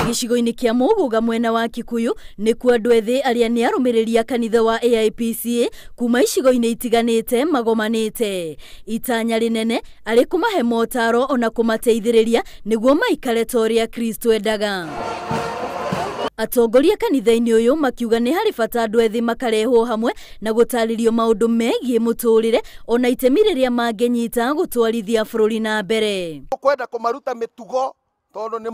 Gĩcigo-inĩ kĩa Mũgũga mwena wa Kikuyu nĩkuo andũ ethĩ arĩa nĩ arũmĩrĩri a kanitha wa AIPCA kuma icigo-inĩ itiganĩte magomanĩte. Itanya rĩnene arĩ kũmahe motaro ona kũmateithĩrĩria nĩguo maikare ta ũrĩa Kristo endaga. Atongoria kanitha-inĩ ũyũ makiuga nĩ harĩ bata andũ ethĩ makarehwo hamwe na gũtarĩrio maũndũ megiĩ mũtũrĩre ona itemi rĩrĩa mangĩnyita gũtwarithia bũrũri na mbere. Kwenda kũmaruta mĩtugo tondũ nĩ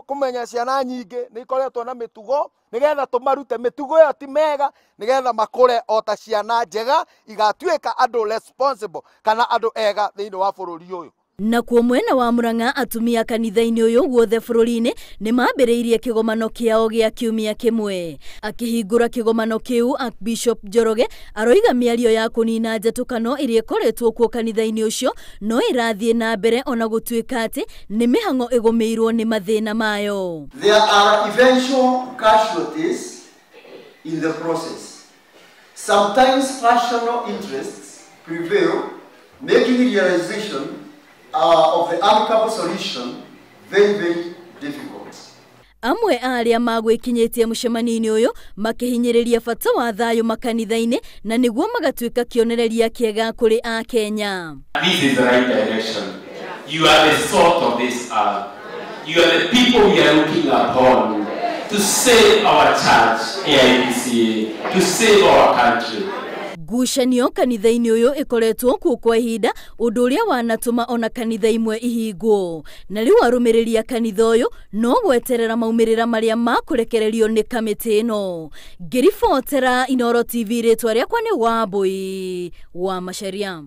kũmenya ciana nyingĩ nĩ ikoretwo na mĩtugo nĩgetha tũmarute mĩtugo ĩyo ti mega nĩgetha makũre o ta ciana njega igatuĩka andũ responsible kana andũ ega thĩinĩ wa bũrũri ũyũ. Nakuo mwena wa Murang'a atumia kanitha-inĩ ũyũ guothe bũrũri-inĩ nĩ mambĩrĩirie kĩgomano kĩao gĩa kiumia kĩmwe. Akĩhingũra kĩgomano kĩu, Archbishop Njoroge aroiga mĩario ya kũnina njatũkano ĩrĩa ĩkoretwo kuo kanitha-inĩ ũcio no ĩrathiĩ na mbere ona gũtuĩka atĩ nĩ mĩhang'o ĩgũmĩirwo nĩ mathĩna mayo. There are eventual casualties in the process. Sometimes personal interests prevail, making realization of the amicable solution very, very difficult. Amwe a arĩa magwĩkinyĩtie mũcemanio-inĩ ũyũ makĩhinyĩrĩria bata wa thayũ makanitha-inĩ na nĩguo magatuĩka kĩonereria kĩega kũrĩ Akenya. This is the right direction. You are the salt of this earth. You are the people we are looking upon to save our church, AIPCA, to save our country. Ngucanio kanitha-inĩ ũyũ ĩkoretwo kuo kwa ihinda ũndũ ũrĩa wanatũma ona kanitha imwe ihingwo. Na rĩu arũmĩrĩri a kanitha ũyũ no gweterera maumĩrĩra marĩa makũrekererio nĩ kamĩtĩ ĩno. Ngĩribotera Inooro TV, rĩtwa rĩakwa nĩ Wambui wa Macharia.